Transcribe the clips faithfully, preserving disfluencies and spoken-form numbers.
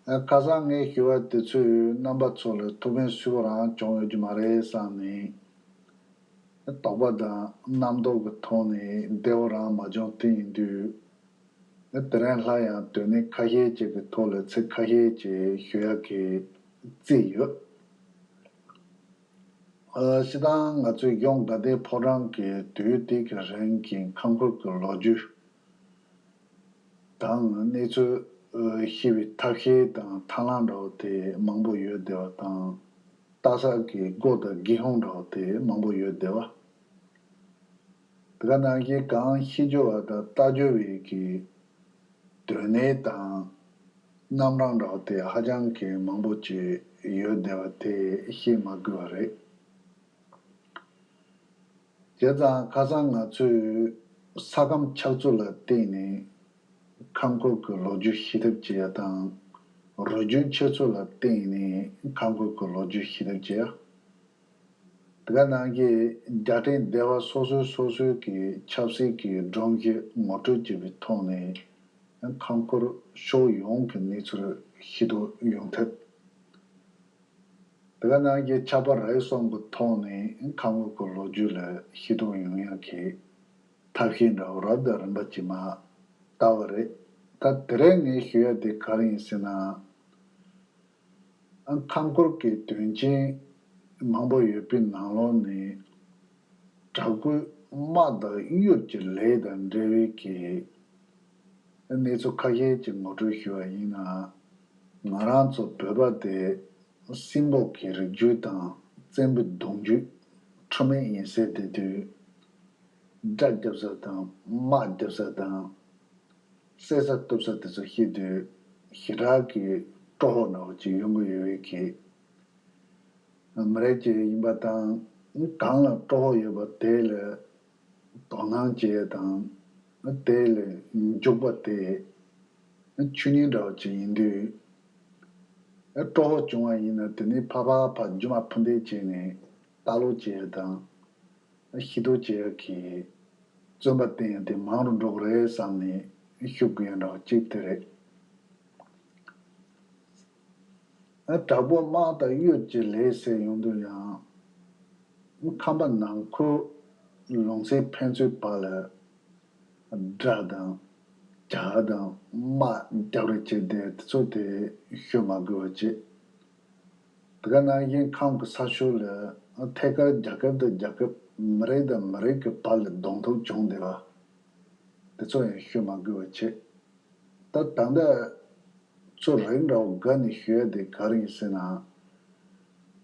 ཁ་སང་ངས་ཞུས་པ་དེ་ཚོས་རྣམ་པ་ཚོ་ལ་ཐུགས་ཕན་གསོས་པ་རང་བྱུང་ཡོད་ཀྱི་མ་རེད་བསམ་ནས། དོགས་པ་དང་རྣམ་རྟོག་གི་ཐོག་ནས་བདེ་བོ་རང་མ་བྱུང་དེ་ཡིན་དུས། དེ་རིང་སླར་ཡང་དོན་གནད་ཁ་ཤས་ཅིག་གི་ཐོག་ལ་ཚིག་ཁ་ཤས་ཅིག་ཞུ་ཡག་གི་རྩིས་ཡོད། ཨ། སྤྱིར་བཏང་ང་ཚོའི་གཞུང་དགའ་ལྡན་ཕོ་བྲང་གི་དུས་དེ་གི་རིང་གི་ཁམས་ཁུལ་གྱི་ལོ་རྒྱུས་དང་གནས་ཚུལ་ཤེས་པའི་ཐབས་ཤེས་དང་ཐབས་ལམ་འདྲ་བོ་དེ་མང་པོ་ཡོད་བསྡད་པ་དང་། ལྟ་ས་གི་སྒོ་དང་སྒེའུ་ཁུང་འདྲ་བོ་དེ་མང་པོ་ཡོད་བསྡད་པ། དེ་ག་ནང་བཞིན་གང་ཤེས་རྒྱུ་བ་དང་ལྟ་རྒྱུ་བའི་གི་དོན་གནད་དང་རྣམ་གྲངས་འདྲ་བོ་དེ་ཧ་ཅང་གི་མང་པོ་ཅིག་ཡོད་བསྡད་པ་དེ་བཤད་མ་དགོས་པ་རེད། བྱས་ཙང་ཁ་སང་ང་ཚོས་ས་ཁམས་ཆགས་ཚུལ་ལ་བརྟེན་ནས་ཁམས་ཁུལ་གྱི་ལོ་རྒྱུས་ཤེས་ཐབས་བྱེད་ཡ་དང་། རུས་རྒྱུད་ཆགས་ཚུལ་ལ་བརྟེན་ནས་ཁམས་ཁུལ་གྱི་ལོ་རྒྱུས་ཤེས་ཐབས་བྱེད་ཡ། དེ་ག་ནང་བཞིན་རྒྱལ་ཕྲན་སྡེ་བ་སོ་སོའི་སོ་སོའི་གི་ཆབ་སྲིད་ཀྱི་སྒྲོམ་གཞི་ངོ་སྤྲོད་བྱེད་པའི་ཐོག་ནས་ཁམས་ཁུལ་ཕྱོགས་ཡོངས་ཀྱི་གནས་ཚུལ་ཤེས་རྟོགས་ཡོང་ཐབས། དེ་ག་ནང་བཞིན་ཆབ་དཔལ་རིག་གསུམ་གྱི་ཐོག་ནས་ཁམས་ཁུལ་གྱི་ལོ་རྒྱུས་ལ་ཤེས་རྟོགས་ཡོང་ཡག་གི་ཐབས་ཤེས་འདྲ་བོ་རབ་དང་རིམ་པ་ཅིག་མར་བསྟར་བ་རེད། ད་དེ་རིང་ངས་ཞུ་ཡ་དེ་ག་རེ་ཡིན་ཟེར་ན། ཁམས་ཁུལ་གྱི་དོན་རྐྱེན་མང་པོ་ཡོད་པའི་ནང་ལོགས་ནས། དྲག་པོའི་དམག་དང་གཡུལ་གྱི་ལས་དང་འབྲེལ་བའི་གི་གནས་ཚུལ་ཁ་ཤས་ཀྱི་ངོ་སྤྲོད་ཞུ་བ་ཡིན་ན། ང་རང་ཚོ་བོད་པ་དེ་སྲིན་པོ་གི་རིགས་རྒྱུད་དང་བཙན་པོའི་གདུང་རྒྱུད་ཁྲིམས་མེད་ཡིན་ཟེར་བསྡད་དུས། དགྲ་རྒྱབ་ས་དང་དམག་རྒྱབ་ས་དང་། བསད་ས་གཏུབ་ས་དེ་ཚོ་བཤད་དུས་ཞེ་དྲག་གི་སྤྲོ་བོ་འདྲ་བོ་ཅིག་ཡོང་གི་ཡོད་པའི་གི་མི་རིགས་ཅིག་ཡིན་པ་དང་། གང་ལ་སྤྲོ་བོ་ཡོད་པ་དེ་ལ་དོ་སྣང་བྱེད་ཡ་དང་། དེ་ལ་འཇུག་པ་དེ་ཆོས་ཉིད་འདྲ་བོ་ཅིག་ཡིན་དུས། སྤྲོ་བོ་བྱུང་བ་ཡིན་ན་དེ་ནས་ཕར་ཕར་ཕར་རྒྱུ་མ་ཕུ་འདེད་བྱས་ནས་ལྟ་ཀློག་བྱེད་ཡ་དང་། ཤེས་རྟོགས་བྱེད་ཡག་གི་བརྩོན་པ་བསྟེན་ཡག་དེ་མང་རུ་འགྲོ་གི་རེད་བསམ་ནས་ཞུ་དགོས་ཡག་འདྲ་བ་གཅིག་དེ་རེད། ཨ། དྲག་པོ་དམག་དང་གཡུལ་གྱི་ལས་ཟེར་ཡོང་དུས་ཡང་། ཁམས་པ་ནང་ཁུལ་ལུང་ཚན་ཕན་ཚུན་བར་ལ་དགྲ་དང་རྒྱ་དང་དམག་རྒྱག་རེས་བྱེད་བསྡད་དེ་ཚོ་དེ་ཤོད་མ་དགོས་པ་བྱེད། དེ་ག་ནང་བཞིན་ཁམས་ཀྱི་ས་ཕྱོགས་ལ་ཐད་ཀར་རྒྱལ་ཁབ་དང་རྒྱལ་ཁབ། མི་རིགས་དང་མི་རིགས་ཀྱི་བར་ལ་གདོང་ཐུག་བྱུང་བསྡད་པ་དེ་ཚོ་ཡང་ཤོད་མ་དགོས་པ་བྱེད། ད་ད་ལྟ་ཚོ་རིགས་འདྲ་བོ་དགའ་ནས་ཞུ་ཡ་དེ་ག་རེ་ཡིན་ཟེར་ན།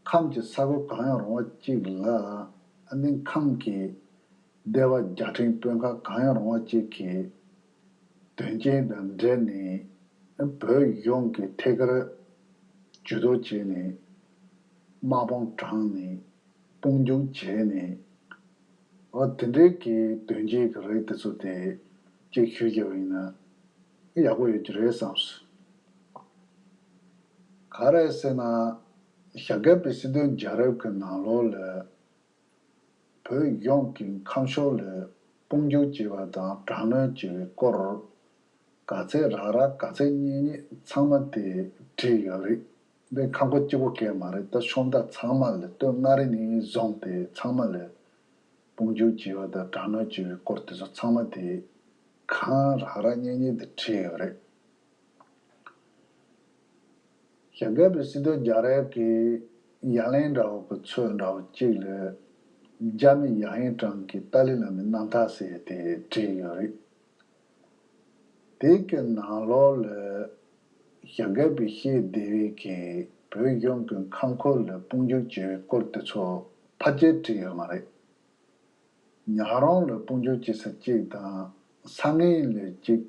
ཁམས་ཀྱི་ས་ཁུལ་གང་ཡང་རུང་བ་གཅིག་ལ། ཨ་ནི་ཁམས་ཀྱི་སྡེ་བ་རྒྱལ་ཕྲན་དཔོན་ཁག་གང་ཡང་རུང་བ་གཅིག་གིས་དོན་རྐྱེན་དང་འབྲེལ་ནས་བོད་གཞུང་གི་ཐད་ཀར་ཇུས་གཏོགས་བྱས་ནས་དམག་དཔུང་དྲངས་ནས་དཔུང་འཇུག་བྱས་ནས། འོ་དེ་འདྲའི་གི་དོན་རྐྱེན་གྱི་རིགས་དེ་ཚོ་དེ་གཅིག་ཞུས་བཞག་པ་ཡིན་ན་ཡག་པོ་ཡོད་ཀྱི་རེད་བསམས་སོང་། ག་རེ་ཟེར་ན། ཞྭ་སྒབ་པའི་སྲིད་དོན་རྒྱལ་རབས་ཀྱི་ནང་ལོགས་ལ་བོད་གཞུང་གིས་ཁམས་ཕྱོགས་ལ་དཔུང་འཇུག་བྱས་པ་དང་དྲག་གནོན་བྱས་པའི་སྐོར། ག་ཚད་རག་རག་ག་ཚད་རྙེད་རྙེད་ཚང་མ་དེ་བྲིས་ཡོད་རེད། འདི་ཁམས་ཁུལ་གཅིག་པོ་སྐད་མ་རེད། ད་ཤོམ་སྟག་ཚང་མ་ལ་སྟོད་མངའ་རིས་ནས་བཟུང་སྟེ་ཚང་མ་ལ་དཔུང་འཇུག་བྱས་པ་དང་དྲག་གནོན་བྱས་པའི་སྐོར་དེ་ཚོ་ཚང་མ་དེ་གང་རག་རག་རྙེད་རྙེད་དེ་བྲིས་ཡོད་རེད། ཞྭ་སྒབ་པའི་སྲིད་དོན་རྒྱལ་རབས་ཀྱི་ཡ་ལན་འདྲ་བོ་གི་ཚོད་འདྲ་བོ་གཅིག་ལ་རྒྱ་མི་ཡ་ཧན་ཀྲང་གི་ཏཱ་ལའི་བླ་མའི་རྣམ་ཐར་ཟེར་ཡ་དེ་བྲིས་ཡོད་རེད། དེ་གི་ནང་ལོགས་ལ་ཞྭ་སྒབ་པས་བཤད་བསྡད་པའི་གི་བོད་གཞུང་གི་ཁམས་ཁུལ་ལ་དཔུང་འཇུག་བྱས་པའི་སྐོར་དེ་ཚོ་ཕལ་ཆེར་བྲིས་ཡོད་མ་རེད། ཉག་རོང་ལ་དཔུང་འཇུག་བྱེད་ས་གཅིག་དང་ས་ངན་ལ་གཅིག་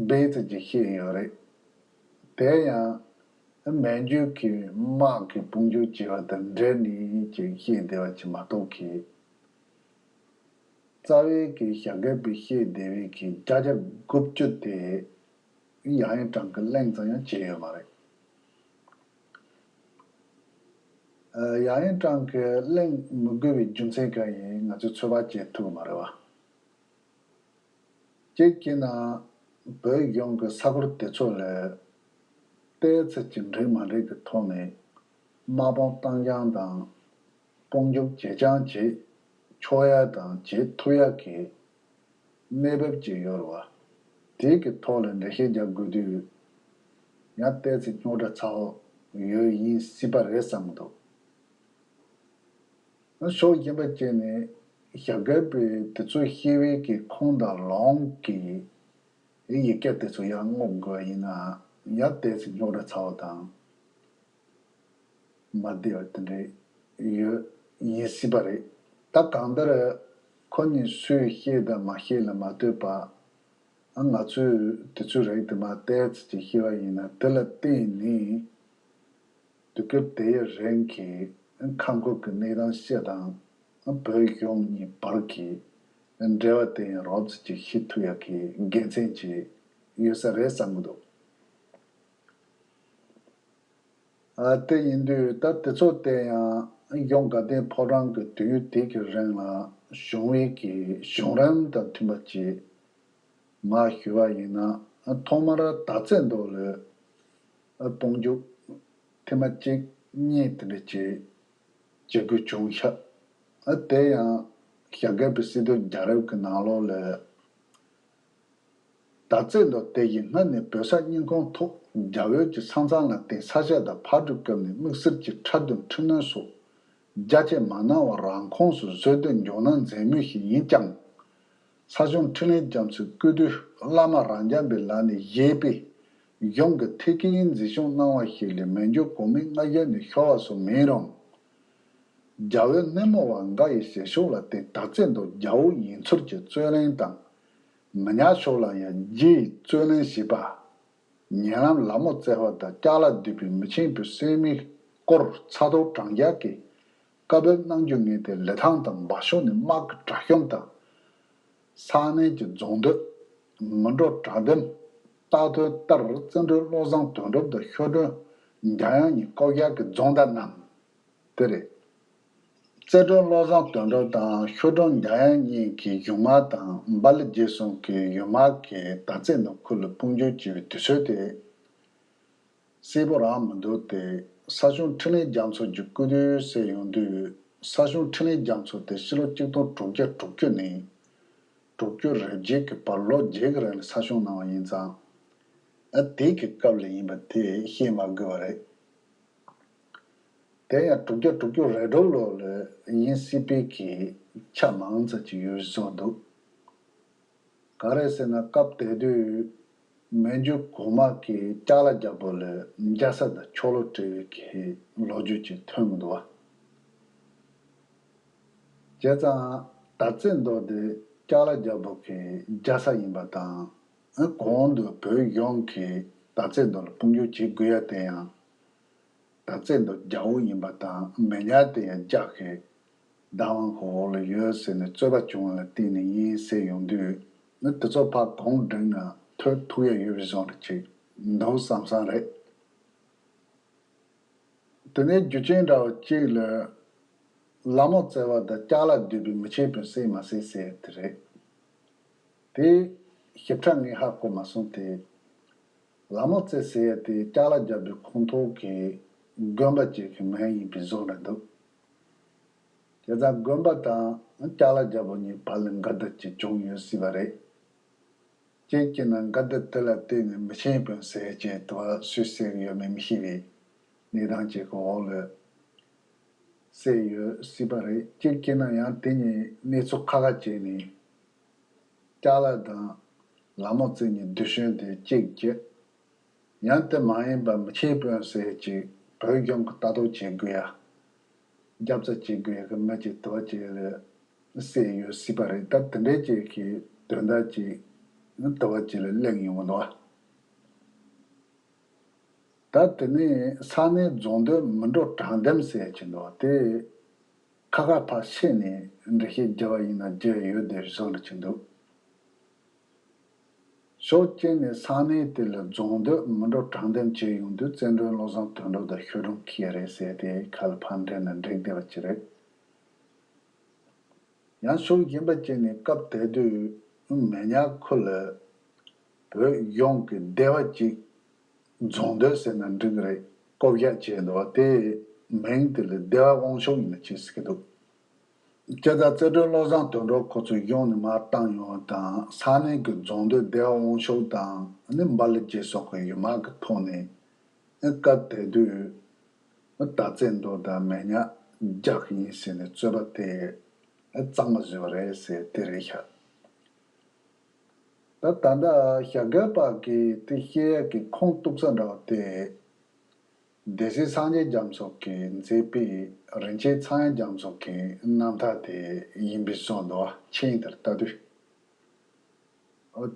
སྦས་ཚིག་ཅིག་བཤད་ཡོད་རེད། དེ་ཡང་མན་ཇུ་གི་དམག་གི་དཔུང་འཇུག་བྱས་པ་དང་འབྲེལ་ནས་ཅིག་བཤད་བསྡད་པ་ཅིག་མ་གཏོགས་གི། རྩ་བའི་གི་ཞྭ་སྒབ་པས་བཤད་བསྡད་པའི་གི་བརྒྱ་ཆ་དགུ་བཅུ་དེ་ཡ་ཧན་ཀྲང་གིས་གླེང་ཙམ་ཡང་བྱས་ཡོད་མ་རེད། ཨ། ཡ་ཧན་ཀྲང་གིས་གླེང་མི་དགོས་པའི་རྒྱུ་མཚན་གང་ཡིན་ང་ཚོས་ཚོད་དཔག་བྱེད་ཐུབ་ཀྱི་མ་རེད་བ། གཅིག་བྱས་ན་བོད་གཞུང་གི་ས་ཁུལ་དེ་ཚོ་ལ་ ལྟས་ཚད་ཀྱི་འགྲིག་མ་འགྲིག་གི་ཐོག་ནས་དམག་དཔུང་གཏོང་རྐྱང་དང་། དཔུང་འཇུག་བྱེད་རྐྱང་བྱེད་ཆོག་ཡ་དང་བྱེད་ཐུབ་ཡ་གི་གནས་བབ་ཅིག་ཡོད་རེད་བ། དེ་གི་ཐོག་ལ་འགྲེལ་བཤད་རྒྱག་དགོས་དུས། ཡང་ལྟས་ཚད་རྙོག་དྲ་ཚ་བོ་ཡོད་ཡིན་སྲིད་པ་རེད་བསམ་གི་འདུག་ཕྱོགས་གཞན་པ་བཅས་ནས་ཞྭ་སྒབ་པའི་དེ་ཚོ་ཤེས་པའི་གི་ཁུངས་དང་ལུང་གི་ཡིག་སྐད་དེ་ཚོ་ཡང་བསྔོག་དགོས་ཡིན་ན་ཡང་ལྟས་ཚད་རྙོག་དྲ་ཚ་བ་དང་མ་བདེ་བ་དེ་འདྲ་ཡོད་ཡིན་སྲིད་པ་རེད། ད་གང་ལྟར་ཁོ་གཉིས་སུས་ཤེས་དང་མ་ཤེས་ལ་མ་ལྟོས་པ། ང་ཚོས་དེ་ཚོའི་རིགས་དེ་མར་ལྟས་ཚད་ཅིག་ཤེས་པ་ཡིན་ན་དེ་ལ་བརྟེན་ནས། དུས་སྐབས་དེའི་རིང་གི་ཁ་འཁོར་གྱི་གནས་སྟངས་སྤྱི་དང་བོད་གཞུང་གཉིས་བར་གྱི་འབྲེལ་བ་དེ་ཡང་རོབ་ཙམ་ཅིག་ཤེས་ཐུབ་ཡག་གི་དགེ་མཚན་ཅིག་ཡོད་ས་རེད་བསམ་གྱི་འདུག་ཨ་དེ་ཡིན་དུས་ད་དེ་ཚོ་དེ་ཡང་གཞུང་དགའ་ལྡན་ཕོ་བྲང་གི་དུས་ཡུན་དེ་གི་རིང་ལ་བྱུང་བའི་གི་བྱུང་རིམ་དང་མཐུན་པ་ཅིག་མར་ཞུ་བ་ཡིན་ན། ཐོག་མར་དར་རྩེ་མདོ་ལ་དཔུང་འཇུག་ཐེངས་མ་གཅིག་གཉིས་དེ་འདྲ་ཅིག་བྱེད་དགོས་བྱུང་ཤག་དེ་ཡང་ཞྭ་སྒབ་པའི་སྲིད་དོན་རྒྱལ་རབས་ཀྱི་ནང་ལོགས་ལ། དར་རྩེ་མདོ་དེ་བཞིན་སྔར་ནས་བོད་ས་རྙིང་ཁུངས་ཐོག་རྒྱ་བོད་ཀྱི་ས་མཚམས་ལ་བརྟེན་ས་དཔྱད་དང་ཕར་འགྲོའི་སྐབས་ནས་དམིགས་བསལ་གྱི་ཁྲ་གདུང་འཕྲི་སྣོན་སོགས་རྒྱ་ཆེ་མ་གནང་བར་རང་ཁོངས་སུ་བཟོས་ཏེ་འཇོག་གནང་མཛད་མུས་ཤིག་ཡིན་ཀྱང་། ས་སྐྱོང་འཕྲིན་ལས་རྒྱ་མཚོའི་སྐུ་དུས་བླ་མ་རབ་འབྱམས་པའི་ལག་ནས་བཞེས་པའི་གཞུང་གི་ཐད་ཀའི་མཛེས་ཤོས་གནང་བ་ཞིག་ལས་མན་ཇུ་གོང་མའི་སྔ་ཞལ་ནས་ཤོར་བ་སོགས་མེད་རུང་། རྒྱ་བོད་སྣེ་མོ་བ་འགའ་ཡི་ཞལ་ཤོག་ལ་བརྟེན་དར་རྩེ་མདོ་རྒྱལ་པོ་ཡིན་ཚུལ་གྱི་རྩོད་གླེང་དང་། མི་ཉག་ཕྱོགས་ལ་ཡང་རྗེ་ཡི་རྩོད་གླེང་བྱས་པ། ཉེ་ལམ་ལ་མོ་རྩེ་བ་དང་ཅ་ལག་འདུས་པའི་མི་ཆེན་པོའི་སྲས་མོའི་སྐོར་ཚ་ཐོག་དྲང་རྒྱག་གིས་བཀའ་བབས་གནང་རྒྱུ་ངེས་ཏེ་ལི་ཐང་དང་འབའ་ཤོ་ནས་དམག་གི་དྲག་ཤུམ་དང་། ས་གནས་ཀྱི་རྫོང་སྡོད། མི་འགྲོ་དྲག་འདེམས། སྟག་ཐོན་ལྟར་བརྩོན་འགྲུས་བློ་བཟང་དོན་གྲུབ་དང་ཤོད་སྒྲོན་འཇམ་དབྱངས་གཉིས་བསྐོ་བཞག་གི་རྫོང་བདག་གནང་། དེ་རེད། རྩེ་སྒྲོན་བློ་བཟང་དོན་གྲུབ་དང་ཤོད་སྒྲོན་འཇམ་དབྱངས་གཉིས་ཀྱི་ཡུལ་དམག་དང་འབའ་ལི་རྗེ་གསུམ་གྱི་ཡུལ་དམག་གིས་དར་རྩེ་ནང་ཁུལ་ལ་དཔུང་འཇུག་བྱས་པའི་དུས་ཚོད་དེ། གསལ་པོ་རང་མི་འདུག་སྟེ། ས་སྐྱོང་འཕྲིན་ལས་རྒྱ་མཚོ་གི་སྐུ་དུས་ཟེར་ཡོང་དུས། ས་སྐྱོང་འཕྲིན་ལས་རྒྱ་མཚོ་དེ་ཕྱི་ལོ་གཅིག་སྟོང་དྲུག་བརྒྱ་དྲུག་ཅུ་ནས་དྲུག་ཅུ་རེ་བརྒྱད་ཀྱི་བར་ལོ་བརྒྱད་ཀྱི་རིང་ལ་ས་སྐྱོང་གནང་བ་ཡིན་ཙང་། ཨ་དེ་གི་སྐབས་ལ་ཡིན་པ་དེ་བཤད་མ་དགོས་པ་རེད། དེ་ཡང་དྲུག་བརྒྱ་དྲུག་ཅུ་རེ་དྲུག་ལོ་ལ་ཡིན་སྲིད་པའི་གི་ཆ་མང་ཙམ་ཅིག་ཡོད་བཟོ་འདུག་ག་རེ་ཟེར་ན་སྐབས་དེ་དུས་མན་ཇུ་གོང་མ་གིས་ཅ་ལ་རྒྱལ་པོ་ལ་རྒྱལ་ས་དང་ཆོ་ལོ་སྤྲད་པའི་གི་ལོ་རྒྱུས་ཅིག་ཐོན་གི་འདུག་བ། བྱས་ཙང་དར་རྩེ་མདོ་དེ་ཅ་ལ་རྒྱལ་པོ་གི་རྒྱལ་ས་ཡིན་པ་དང་། གོང་དུ་བོད་གཞུང་གིས་དར་རྩེ་མདོ་ལ་དཔུང་འཇུག་བྱེད་དགོས་ཡ་དེ་ཡང་། དར་རྩེ་མདོ་རྒྱལ་པོ་ཡིན་པ་དང་མི་ཉག་དེ་ཡང་རྒྱ་གི་བདག་དབང་གི་འོག་ལ་ཡོད་ཟེར་ནས་རྩོད་པ་བྱུང་བ་ལ་བརྟེན་ནས་ཡིན་ཟེར་ཡོང་དུས། ནི་དེ་ཚོ་ཕར་གོང་བསྒྲིགས་ན་ཐོན་ཐུབ་ཡ་ཡོད་པའི་བཟོ་འདྲ་ཅིག་འདུག་བསམ་བསམ་རེད། དེ་ནས་རྒྱུ་རྐྱེན་འདྲ་བ་གཅིག་ལ། ལ་མོ་རྩེ་བ་དང་ཅ་ལག་འདུས་པའི་མི་ཆེན་པོའི་སྲས་མ་སྲས་ཟེར་དེ་རེད། དེ་ཞིབ་ཕྲ་ངས་ཧ་གོ་མ་སོང་སྟེ། ལ་མོ་རྩེ་ཟེར་ཡ་དེ་ཅ་ལག་རྒྱལ་པོའི་ཁོངས་གཏོགས་ཀྱི་དགོན་པ་ཅིག་གི་མིང་ཡིན་པའི་བཟོ་འདྲ་འདུག་བྱས་ཙང་དགོན་པ་དང་ཅ་ལག་རྒྱལ་པོ་གཉིས་བར་ལ་འགལ་ཟླ་ཅིག་བྱུང་ཡོད་སྲིད་པ་རེད། གཅིག་བྱས་ན་འགལ་ཟླ་དེ་ལ་བརྟེན་ནས་མི་ཆེན་པོའི་སྲས་ཅེས་དུ་བ་སུས་ཟེར་གྱི་ཡོད་མེད་མི་ཤེས་པའི་གནས་སྟངས་ཅིག་གི་འོག་ལ་སྲས་ཡོད་སྲིད་པ་རེད། གཅིག་བྱས་ན་ཡང་དེ་གཉིས་གནས་ཚུལ་ཁ་ཁ་བྱས་ནས། ཅ་ལག་དང་ལ་མོ་རྩེ་གཉིས་རྡུལ་ཤོན་དེ་གཅིག་བྱས། ཡང་དེ་མ་ཡིན་པ་མི་ཆེན་དཔོན་ཟེར་ཅིག་བོད་གཞུང་གི་ལྟ་རྟོག་བྱེད་དགོས་ཡ། རྒྱབ་རྩ་བྱེད་དགོས་ཡ་གི་མི་ཅིག་དུ་བ་ཅིག་ལ་སྲས་ཡོད་སྲིད་པ་རེད། ད་དེ་འདྲའི་ཅིག་གི་དོན་དག་ཅིག་དུ་བ་ཅིག་ལ་གླེང་ཡོང་གི་འདུག་བ། ད་དེ་ནས་ས་གནས་རྫོང་སྡོད་མི་འགྲོ་དྲང་འདེམས་ཟེར་གྱི་འདུག་བ་དེ། ཁ་ཁ་ཕར་ཕྱེ་ནས་འགྲེལ་བཤད་རྒྱབ་པ་ཡིན་ན་རྒྱབ་ཡོད་དེ་བཟོ་འདྲ་ཅིག་འདུག་ཕྱོགས་གཅིག་ནས་ས་གནས་དེ་ལ་རྫོང་སྡོད་མི་འགྲོ་དྲང་འདེམས་བྱས་ཡོང་དུས་རྩེ་མགྲོན་བློ་བཟང་དོན་གྲུབ་དང་ཤོད་སྒྲོན་ཁེལ་རེད་ཟེར་ཏེ་ཁ་ལ་ཕར་འདྲེན་ན་འགྲིག་བསྡད་པ་ཅིག་རེད། ཡང་ཕྱོགས་གཞན་པ་གཅིག་ནས་སྐབས་དེ་དུས་མི་ཉག་ཁུལ་ལ་བོད་གཞུང་གི་སྡེ་བ་གཅིག་རྫོང་སྡོད་ཟེར་ན་འགྲིག་གི་རེད། བསྐོ་བཞག་བྱས་འདུག་བ། དེ་མིང་དེ་ལ་བདེ་བ་དབང་ཕྱུག་ཡིན་ན་ཅི་ཟེར་གི་འདུག་སྤྱིར་བཏང་རྩེ་སྤྲུལ་བློ་བཟང་དོན་གྲུབ་ཁོ་ཚོས་གཞུང་ནས་མར་བཏང་ཡོང་བ་དང་། ས་གནས་ཀྱི་རྫོང་སྡོད་བདེ་བ་དབང་ཕྱུག་དང་། ཨ་ནི་འབའ་ལི་རྗེ་སོགས་ཀྱི་ཡུལ་དམག་གི་ཐོག་ནས། ཨ་སྐབས་དེ་དུས་ཨ་དར་རྩེ་མདོ་དང་མེ་ཉག་རྒྱག་གི་ཡིན་ཟེར་ནས་རྩོད་པ་དེ་ཨ་གཙང་མ་བཟོས་པ་རེད་ཟེར་དེ་རེད་ཤག་ད་ད་ལྟ་ཞྭ་སྒབ་པ་གི་དེ་བཤད་ཡག་གི་ཁུངས་གཏུགས་ས་འདྲ་བ་དེ། སྡེ་སྲིད་སངས་རྒྱས་རྒྱ་མཚོ་གིས་མཛད་པའི་རིན་ཆེན་ཚངས་དབྱངས་རྒྱ་མཚོ་གི་རྣམ་ཐར་དེ་ཡིན་པའི་བཟོ་འདུག་བ། མཆན་དེར་ལྟ་དུས།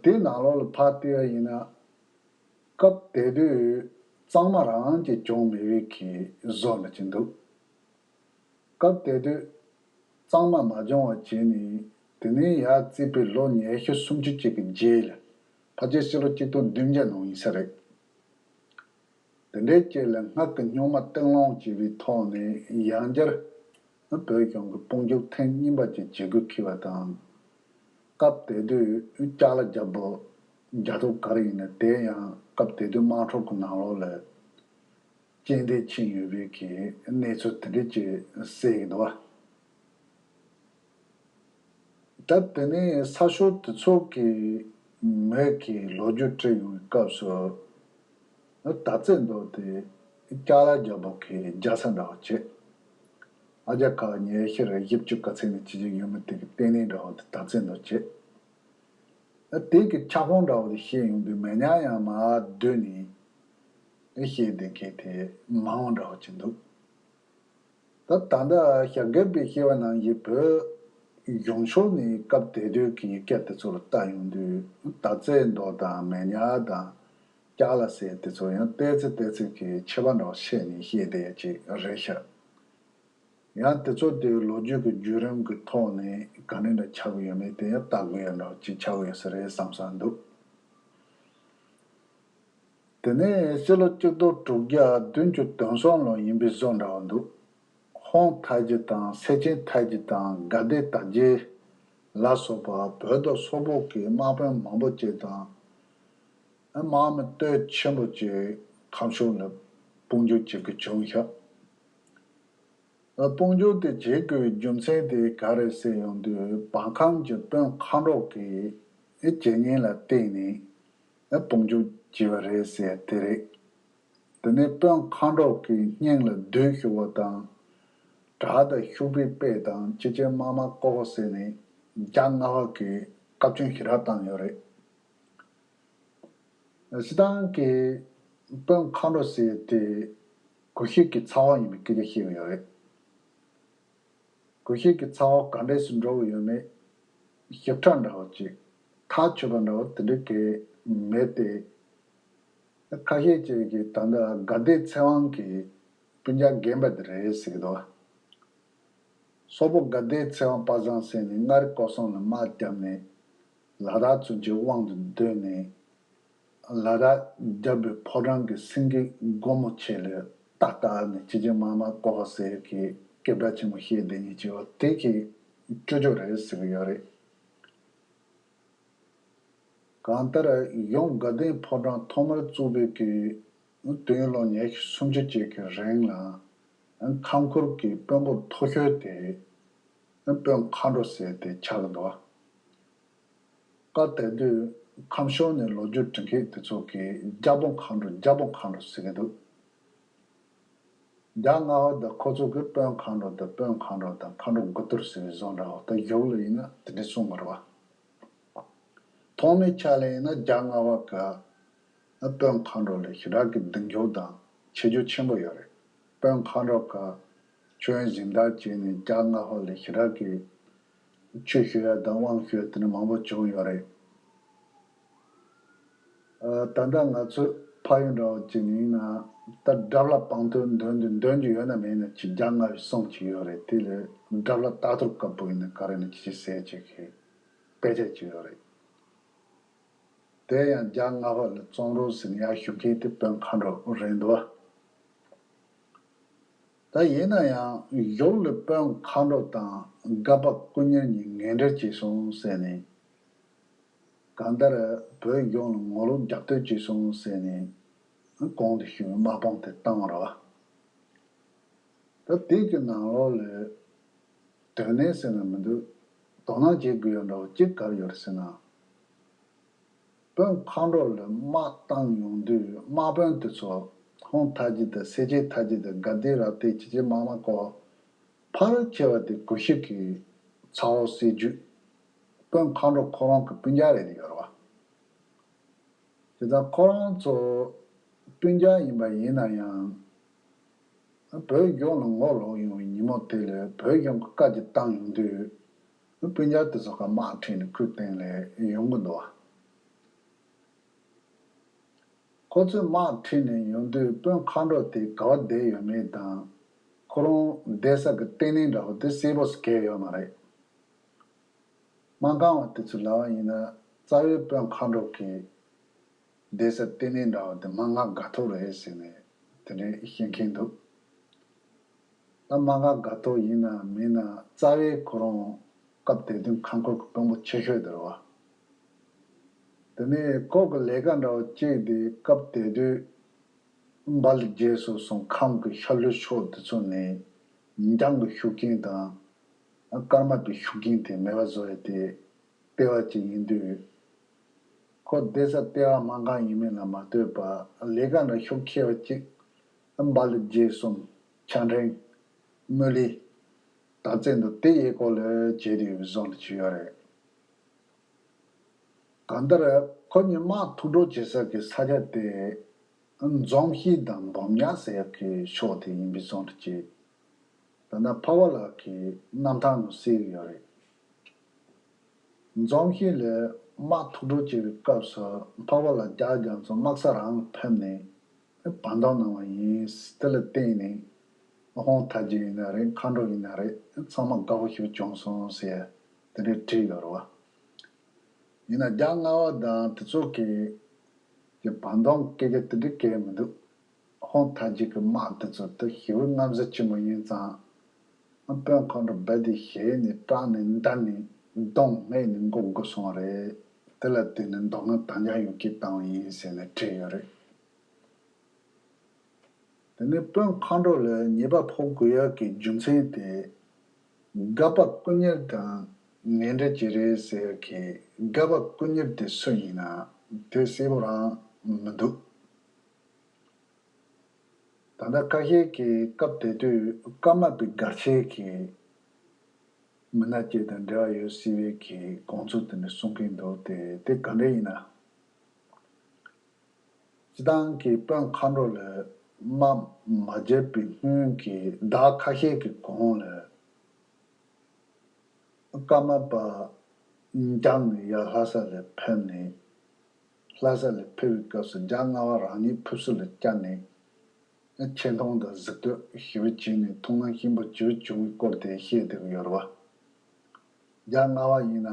དེའི་ནང་ལོགས་ལ་ཕར་བལྟས་པ་ཡིན་ན། སྐབས་དེ་དུས་གཙང་མ་རང་གིས་སྦྱོང་མེད་པའི་གི་བཟོ་འདྲ་ཅིག་འདུག་སྐབས་དེ་དུས་གཙང་མ་མ་སྦྱོང་བ་བྱས་ནས། དེ་ནས་ཡར་བརྩིས་པའི་ལོ་ཉི་ཤུ་སུམ་ཅུ་ཅིག་གི་རྗེས་ལ། ཕལ་ཆེར་ཕྱི་ལོ་གཅིག་སྟོང་བདུན་བརྒྱ་ནང་ཡིན་ས་རེད། དེ་འདྲའི་རྗེས་ལ་སྔགས་ཀྱི་རྙིང་མ་སྟེང་སློང་བྱས་པའི་ཐོག་ནས་ཡང་བསྐྱར་བོད་གཞུང་གི་དཔུང་འཇུག་ཐེངས་གཉིས་པ་ཅིག་བྱེད་དགོས་འཁེལ་བ་དང་། སྐབས་དེ་དུས་ཅ་ལག་རྒྱལ་པོ་རྒྱ་ཐོ་ག་རེ་ཡིན་ན། དེ་ཡང་སྐབས་དེ་དུས་དམག་འཁྲུག་གི་ནང་ལོགས་ལ་རྐྱེན་འདས་ཕྱིན་ཡོད་པའི་གི་གནས་ཚུལ་དེ་འདྲ་ཅིག་གསལ་གྱི་འདུག་བ། ད་དེ་ནས་ས་ཕྱོགས་དེ་ཚོ་གི་མི་གི་ལོ་རྒྱུས་བྲིས་ཡོང་བའི་སྐབས་སུ། དར་རྩེ་མདོ་དེ་ཅ་ལག་རྒྱལ་པོ་གི་རྒྱལ་ས་འདྲ་བོ་བྱས། ཨ་རྒྱ་ཁ་ཉེ་ཤར་བཞི་བཅུ་ག་ཚད་ནས་ཆེ་ཆུང་ཡོད་མི་དེ་གི་ལྟེ་གནས་འདྲ་བོ་དེ་དར་རྩེ་མདོ་བྱས། ཨ་དེ་གི་ཁྱབ་ཁོངས་འདྲ་བོ་དེ་བཤད་ཡོང་དུས། མེ་ཉག་ཡང་མར་བསྡུས་ནས་ཨ་བཤད་བསྡད་མཁན་དེ་མང་བ་འདྲ་བོ་ཅིག་འདུག་ད་ད་ལྟ་ཞྭ་སྒབ་པས་བཤད་པ་ནང་བཞིན་བོད་གཞུང་ཕྱོགས་ནས་སྐབས་དེ་དུས་ཀྱི་སྐད་དེ་ཚོ་ལ་བལྟ་ཡོང་དུས། དར་རྩེ་མདོ་དང་མེ་ཉག་དང་ཅ་ལག་ཟེར་དེ་ཚོ་ཡང་ཏོག་ཙམ་ཏོག་ཙམ་གྱི་ཁྱད་པར་འདྲ་བོ་བཤད་ནས་བཤད་བསྡད་ཡ་ཅིག་རེད་ཤག་ཡང་དེ་ཚོ་དེའི་ལོ་རྒྱུས་ཀྱི་བརྒྱུད་རིམ་གྱི་ཐོག་ནས་ག་འདྲ་འདྲ་ཆགས་ཀྱི་ཡོད་མེད་དེ་ཡང་བལྟ་དགོས་ཡ་འདྲ་བོ་ཅིག་ཆགས་ཀྱི་ཡོད་ས་རེད་བསམ་བསམ་འདུག་དེ་ནས་ཕྱི་ལོ་གཅིག་སྟོང་དྲུག་བརྒྱ་བདུན་ཅུ་དོན་གསུམ་ལོ་ཡིན་པའི་བཟོ་འདྲ་བོ་འདུག་ཧོང་ཐའི་ཇི་དང་། སེ་ཆེན་ཐའི་ཇི་དང་། དགའ་ལྡན་དར་རྒྱས་ལ་སོགས་པ་བོད་དང་སོག་པོ་གི་དམག་དཔོན་མང་པོ་ཅིག་དང་། དམག་མི་སྟོབས་ཆེན་པོ་ཅིག་ཁམས་ཕྱོགས་ལ་དཔུང་འཇུག་བྱེད་དགོས་བྱུང་ཤག་དཔུང་འཇུག་དེ་བྱེད་དགོས་པའི་རྒྱུ་མཚན་དེ་ག་རེ་ཟེར་ཡོང་དུས། བར་ཁམས་ཀྱི་དཔོན་མཁའ་འགྲོ་གི་བྱེད་ཉེས་ལ་བརྟེན་ནས་དཔུང་འཇུག་བྱས་པ་རེད་ཟེར་དེ་རེད། དེ་ནས་དཔོན་མཁའ་འགྲོ་གི་སྙིང་ལ་བདུད་ཞུགས་པ་དང་། དགྲ་དང་ཤུག་པའི་དཔེ་དང་། ཆེ་ཆེན་དམག་དམག་ཀོ་ཧོ་ཟེར་ནས་རྒྱ་སྔ་བ་གི་བཀའ་བཀྱོན་ཞེ་དྲག་བཏང་ཡོད་རེད། སྤྱིར་བཏང་གི་དཔོན་མཁའ་འགྲོ་ཟེར་དེ་གུ་ཤྲི་གི་ཚ་བ་ཡིན་པའི་སྐད་ཆ་བཤད་ཀྱི་ཡོད་རེད། གུ་ཤྲི་གི་ཚ་བ་ག་འདྲས་སུ་འགྲོ་གི་ཡོད་མེད་ཞིབ་ཕྲ་འདྲ་བོ་ཅིག་ཐག་ཆོད་པ་འདྲ་བོ་དེ་འདྲ་གི་མེད་དེ། ཁ་ཤས་ཅིག་གིས་ད་ལྟ་དགའ་ལྡན་ཚེ་དབང་གི་སྤུན་ཀྱག་རྒན་པ་དེ་རེད་ཟེར་གི་འདུག་སོག་པོ་དགའ་ལྡན་ཚེ་དབང་དཔལ་བཟང་ཟེར་ནས་མངའ་རིས་སྐོར་གསུམ་ལ་དམག་བརྒྱབ་ནས། ལ་དྭགས་ཚུན་ཆད་དབང་དུ་བསྡུས་ནས། ལ་དྭགས་རྒྱལ་པོའི་ཕོ་བྲང་གི་སེང་གེ་སྒོ་མོ་ཆེ་ལ་རྟ་བཏགས་ནས་ཆེ་ཆེན་དམག་དམག་ཀོ་ཧོ་ཟེར་གི་སྐད་གྲགས་ཆེན་པོ་བཤད་བསྡད་མཁན་ཅིག་ཡོད། དེ་གི་སྤྲོད་ཕྱོགས་རེད་ཟེར་གི་ཡོད་རེད། གང་ལྟར་གཞུང་དགའ་ལྡན་ཕོ་བྲང་ཐོག་མར་བཙུགས་པའི་གི་དུས་ཡུན་ལོ་ཉི་ཤུ་སུམ་ཅུ་ཅིག་གི་རིང་ལ། ཁམས་ཁུལ་གྱི་དཔོན་པོ་མཐོ་ཤོས་དེ་དཔོན་མཁའ་འགྲོ་ཟེར་དེ་ཆགས་འདུག་སྐབས་དེ་དུས་ཁམས་ཕྱོགས་ནས་ལོ་རྒྱུས་འབྲི་མཁན་དེ་ཚོ་གིས་རྒྱལ་པོ་མཁའ་འགྲོ། རྒྱལ་པོ་མཁའ་འགྲོ་ཟེར་གི་འདུག་རྒྱ་སྔ་བ་དང་ཁོ་ཚོ་གིས་དཔོན་མཁའ་འགྲོ་དང་། དཔོན་མཁའ་འགྲོ་དང་མཁའ་འགྲོ་དགུ་ཐུར་ཟེར་བའི་བཟོ་འདྲ་བོ། ད་གཞུག་ལ་ཡིན་ན་དེ་འདྲ་གསུང་གི་རེད་བ། ཐོག་མའི་ཆ་ལ་ཡིན་ན་རྒྱ་སྔ་བ་གི་དཔོན་མཁའ་འགྲོ་ལ་ཞེ་དྲག་གི་གདེང་འཇོག་དང་ཆེ་རྒྱུ་ཆེན་པོ་ཡོད་རེད། དཔོན་མཁའ་འགྲོ་གི་ཆོས་དབྱིངས་སྦྱིན་བདག་བྱས་ནས་རྒྱ་སྔ་བ་ལ་ཞེ་དྲག་གི་ཆོས་ཞུ་ཡ་དང་དབང་ཞུ་ཡ་དེ་འདྲ་མང་པོ་བྱུང་ཡོད་རེད། ཨ། ད་ལྟ་ང་ཚོས་ཕ་ཡུལ་འདྲ་བོ་ཅིག་ནས་ཡིན་ན། ད་དགྲ་བླ་སྤང་ཐོན་འདོན་དུ་འདོན་རྒྱུ་ཡོད་ན་མེད་ན་ཅིག་རྒྱ་སྔ་བའི་གསུང་ཅིག་ཡོད་རེད། དེ་ལས་དགྲ་བླ་རྟ་ཐུར་དཀར་པོ་ཡིན་ན་ག་རེ་ན་ཅིག་ཟེར་ཅིག་གི་དཔེ་ཆ་ཅིག་ཡོད་རེད། དེ་ཡང་རྒྱ་སྔ་བ་ལ་བཙོང་རོགས་ཟེར་ནས་ཡར་ཞུ་མཁན་དེ་དཔོན་མཁའ་འགྲོ་རེད་འདུག་ད་ཡིན་ན་ཡང་གཞུག་ལ་དཔོན་མཁའ་འགྲོ་དང་སྒ་པ་སྐུ་གཉེར་གཉིས་ངན་འབྲེལ་བྱས་སོང་ཟེར་ནས། གང་ལྟར་བོད་གཞུང་ལ་ངོ་ལོག་རྒྱབ་གཏོད་བྱས་སོང་ཟེར་ནས། གོང་དུ་ཞུས་པའི་དམག་དཔུང་དེ་བཏང་བ་རེད་བ། ད་དེ་གི་ནང་ལོགས་ལ་དོན་གནད་ཟེར་ན་མི་འདུག་དོ་སྣང་བྱེད་དགོས་ཡ་འདྲ་བོ་གཅིག་ག་རེ་ཡོད་རེད་ཟེར་ན། དཔོན་མཁའ་འགྲོ་ལ་དམག་བཏང་ཡོང་དུས་དམག་དཔོན་དེ་ཚོ་ཧོང་ཐ་ཇི་དང་སེ་ཆེ་ཐ་ཇི་དང་དགའ་ལྡན་རབ་བརྟན་ཅི་ཅི་མ་མ་ཀོ་ཕལ་ཆེ་བ་དེ་གུ་ཤྲི་གི་ཚ་བོ་སྲིད་ཇུས་དཔོན་མཁའ་འགྲོ་ཁོ་རང་གི་སྤུན་ཀྱག་རེད་ཡོད་རེད་བ། དེ་ལྟར་ཁོ་རང་ཚོ་སྤུན་ཀྱག་ཡིན་པ་ཡིན་ན་ཡང་། བོད་གཞུང་ལ་ངོ་ལོག་ཡོང་བའི་ཉིན་མོ་དེ་ལ་བོད་གཞུང་གི་བཀའ་ཅིག་བཏང་ཡོང་དུས། སྤུན་ཀྱག་དེ་ཚོ་ཁ་དམག་ཁྲིད་ནས་ཁུལ་སྟེང་ལ་ཡོང་གི་འདུག་ཁོ་ཚོས་དམག་ཁྲིད་ནས་ཡོང་དུས་དཔོན་མཁའ་འགྲོ་དེ་ག་བ་བསྡད་ཡོད་མེད་དང་། ཁོ་རང་བསྡད་ས་གི་ལྟེ་གནས་འདྲ་བོ་དེ་གསལ་པོ་ཞིག་གས་ཡོད་མ་རེད། སྨར་ཁམས་པ་དེ་ཚོས་ལབ་པ་ཡིན་ན་རྩ་བའི་དཔོན་མཁའ་འགྲོ་གི་བསྡད་ས་ལྟེ་གནས་འདྲ་བ་དེ་སྨར་ཁམས་དགའ་ཐོག་རེད་ཟེར་ནས་དེ་འདྲའི་བཤད་མཁན་འདུག་ད་སྨར་ཁམས་དགའ་ཐོག་ཡིན་ན་མིན་ན་རྩ་བའི་ཁོ་རང་སྐབས་དེ་དུས་ཁམས་ཁུལ་གྱི་དཔོན་པོ་ཆེ་ཤོས་དེ་རེད་བ། དེ་ནས་ཁོ་གི་ལས་ཀ་འདྲ་བ་གཅིག་དེ་སྐབས་དེ་དུས་འབའ་ལི་རྒྱལ་སོ་སོང་ཁམས་ཀྱི་ཤར་ལྷོའི་ཕྱོགས་དེ་ཚོ་ནས་འཇང་གི་ཤུགས་རྐྱེན་དང་། ཀརྨ་པའི་ཤུགས་རྐྱེན་དེ་མེད་པ་བཟོ་ཡ་དེ་ལྟེ་བ་གཅིག་ཡིན་དུས། ཁོ་བསྡད་ས་ལྟེ་བ་སྨར་ཁམས་ཡིན་མིན་ལ་མ་ལྟོས་པར་ལས་ཀ་འདྲ་ཤུགས་ཆེ་བ་གཅིག་འབའ་ལི་རྗེས་གསུམ། ཆ་འཕྲིན། སྨོ་ལི། དར་རྩེ་འདུག་དེ་ཡས་སྐོར་ལ་བྱས་ཏེ་ཡོད་པའི་བཟོ་འདྲ་ཅིག་ཡོད་རེད། གང་ལྟར་ཁོ་གཉིས་དམག་འཐུག་འགྲོ་བྱེད་ས་གི་ས་ཆ་དེ། འཛོམས་ཤིང་དང་འབུམ་ཉག་ཟེར་ཡག་གི་ཕྱོགས་དེ་ཡིན་པའི་བཟོ་འདྲ་ཅིག་ད་ལྟ་འཕགས་པ་ལགས་ཀྱི་རྣམ་ཐར་ནང་གསལ་ཡོད་རེད། འཛོམས་ཤིང་ལ་དམག་འཐུག་འགྲོ་བྱེད་པའི་སྐབས་སུ་འཕགས་པ་ལགས་རྒྱ་རྒྱ་མཚོ་དམག་ས་རང་ཕེབས་ནས་བར་འདུམ་གནང་བ་ཡིན། དེ་ལ་བརྟེན་ནས་ཧོང་ཐ་ཇི་ཡིན་ན་རེད། མཁའ་འགྲོ་ཡིན་ན་རེད། ཚང་མ་དགའ་པོ་ཞིག་བྱུང་སོང་ཟེར་དེ་འདྲའི་བྲིས་ཡོད་རེད་བ། ཡིན་ན་རྒྱ་མངའ་བ་དང་དེ་ཚོ་གི་གི་བར་འདུམ་སྐད་ཆ་དེ་འདྲའི་སྐད་མི་འདུག་ཧོང་ཐ་ཇི་གི་དམག་དེ་ཚོ་དེ་ཞེ་པོ་མངའ་ཚབས་ཆེན་པོ་ཡིན་ཙང་། དཔོན་མཁའ་འགྲོ་རྦད་དེ་ཞེད་ནས་སྐྲག་ནས་འདར་ནས་གདོང་ངེས་ནས་མགོ་སྒུར་སོང་བ་རེད། དེ་ལ་བརྟེན་ནས་མདོ་སྔགས་དམ་བཅའ་ཡོ་བྱད་བཏང་བ་ཡིན་ཟེར་ནས་བྲིས་ཡོད་རེད། དེ་ནས་དཔོན་མཁའ་འགྲོ་ལ་ཉེས་པ་ཕོག་དགོས་ཡག་གི་རྒྱུ་མཚན་དེ། སྒར་པ་སྐུ་གཉེར་དང་ངན་འབྲེལ་བྱས་རེད་ཟེར་ཡག་གི་སྒར་པ་སྐུ་གཉེར་དེ་སུ་ཡིན་ན་དེ་གསལ་པོ་རང་མི་འདུག་ད་ལྟ་ཁ་ཤས་ཀྱིས་སྐབས་དེ་དུས་ཀརྨ་པའི་སྒར་ཆེན་གྱི་མི་སྣ་བཅས་དང་འབྲེལ་བ་ཡོད་སྲིད་པའི་གི་དགོངས་ཚུལ་དེ་འདྲ་གསུང་གིན་འདུག་དེ་དེ་ག་འདྲ་ཡིན་ན། སྤྱི་བཏང་གི་དཔོན་མཁའ་འགྲོ་ལ་དམག་མ་བརྒྱབ་པའི་སྔོན་གྱི་ཟླ་ཁ་ཤས་ཀྱི་གོང་ལ། ཀརྨ་པ་འཇང་ནས་ཡར་ལྷ་ས་ལ་ཕེབས་ནས། ལྷ་ས་ལ་ཕེབས་པའི་སྐབས་སུ་རྒྱ་མངའ་བ་རང་ཉིད་ཕེབས་བསུ་ལ་བཅར་ནས། ཆེ་མཐོང་དང་གཟིགས་འདོད་ཞེ་པོ་བྱས་ནས་ཐུགས་སྣང་ཆེན་པོ་བྱེད་བྱུང་བའི་སྐོར་དེ་བཤད་བསྡད་ཀྱི་ཡོད་རེད་བ། རྒྱ་མངའ་བ་ཡིན་ན་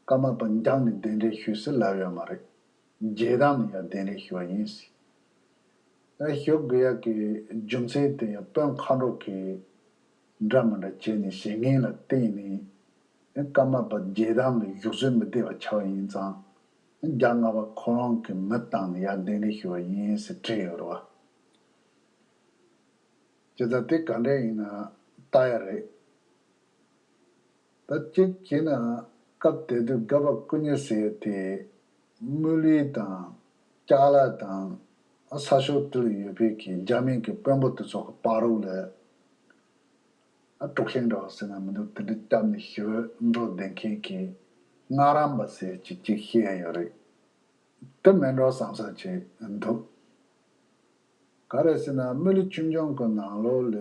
ཀརྨ་པ་འཇང་ནས་གདན་འདྲེན་ཞུས་ཟེར་ལབ་ཡོད་མ་རེད། རྗེ་དམ་ནས་ཡང་གདན་འདྲེན་ཞུས་པ་ཡིན་ཟེར། ཞུ་དགོས་ཡག་གི་རྒྱུ་མཚན་དེ་ཡང་དཔོན་མཁའ་འགྲོ་གིས་འདྲ་མི་འདྲ་བྱས་ནས་བཤད་མཁན་ལ་བརྟེན་ནས་ཀརྨ་པ་རྗེ་དམ་ལ་བཞུགས་ས་མི་བདེ་བ་ཆགས་པ་ཡིན་ཙང་། རྒྱ་མངའ་བ་ཁོ་རང་གི་མི་བཏང་ནས་ཡར་གདན་འདྲེན་ཞུས་པ་ཡིན་ཟེར་བྲིས་ཡོད་རེད་བ། བྱས་ཙང་དེ་ག་འདྲ་ཡིན་ན་ལྟ་ཡ་རེད། ད་གཅིག་བྱས་ན་སྐབས་དེ་དུས་སྒར་པ་སྐུ་གཉེར་ཟེར་ཡ་དེ་སྨོ་ལི་དང་ཅ་ལ་དང་ས་ཕྱོགས་དེ་ལ་ཡོད་པའི་གི་རྒྱ་མིའི་གི་དཔོན་པོ་དེ་ཚོ་གི་བར་རོ་ལ། ཨ། དཀྲུག་ཤིང་འདྲ་བ་ཟེར་ན་མི་འདུག་དེ་འདྲ་བརྒྱབ་ནས་ཞི་བའི་འགྲོ་བསྡད་མཁན་གྱི་སྔགས་རམས་པ་ཟེར་གྱི་གཅིག་བཤད་ཡ་ཡོད་རེད། དེ་མིན་འགྲོ་བསམ་ས་ཅིག་འདུག་ག་རེ་ཟེར་ན་སྨོ་ལི་ཆོས་འབྱུང་གི་ནང་ལོགས་ལ་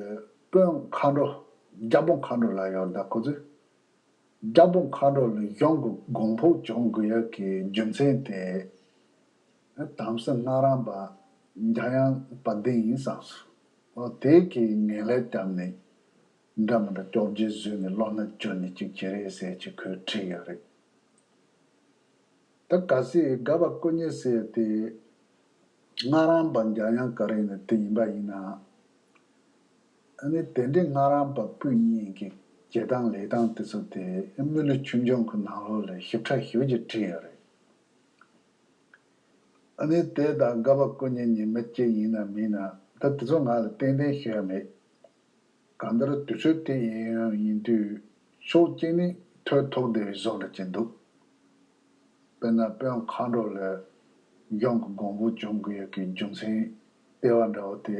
དཔོན་མཁའ་འགྲོ། རྒྱལ་པོ་མཁའ་འགྲོ་ལབ་ཡོད་རེད་ད་ཁོ་ཚོས། རྒྱལ་པོ་མཁའ་འགྲོ་ལ་གཞུང་གི་དགོངས་པ་བྱུང་དགོས་ཡ་གི་རྒྱུ་མཚན་དེ། དམ་སྲི་སྔགས་རམས་པ་འཇམ་དབྱངས་དཔལ་ལྡན་ཡིན་བསམ་སོང་། འོ་དེ་གིས་ངན་ལན་བརྒྱབ་ནས་འདྲ་མི་འདྲ་བཅོ་བརྒྱད་བཟོས་ནས་བློ་སྣ་བཅོལ་ནས་ཅིག་བྱས་རེད་ཟེར་ཅིག་ཁོས་བྲིས་ཡོད་རེད། ད་གལ་སྲིད་སྒར་པ་སྐུ་གཉེར་ཟེར་དེ་སྔགས་རམས་པ་འཇམ་དབྱངས་ག་རེ་ཡིན་ན་དེ་ཡིན་པ་ཡིན་ན། ཨ་ནི་དེ་འདྲའི་སྔགས་རམས་པ་སྤུན་གཉིས་ཀྱི་བྱེད་སྟངས་ལས་སྟངས་དེ་ཚོ་དེ་སྨོ་ལི་ཆོས་འབྱུང་གི་ནང་ལོགས་ལ་ཞིབ་ཕྲ་ཞིབ་ཅིག་བྲིས་ཡོད་རེད། ཨ་ནི་དེ་དང་དགའ་བ་སྐུ་ཉིད་གཉིས་མི་གཅིག་ཡིན་ན་མིན་ན་ད་དེ་ཚོ་ང་ལ་ཏན་ཏན་ཤེས་ཡ་མེད། གང་ལྟར་དུས་ཚོད་དེ་ཡིན་ཡང་ཡིན་དུས་ཕྱོགས་གཅིག་ནས་ཐོས་ཐོག་བསྡད་པའི་བཟོ་འདྲ་ཅིག་འདུག་དཔེར་ན་དཔོན་མཁའ་འགྲོ་ལ་གཞུང་གི་མགོན་པོ་བྱུང་དགོས་ཡ་གི་རྒྱུ་མཚན་ལྟེ་བ་འདྲ་བོ་དེ་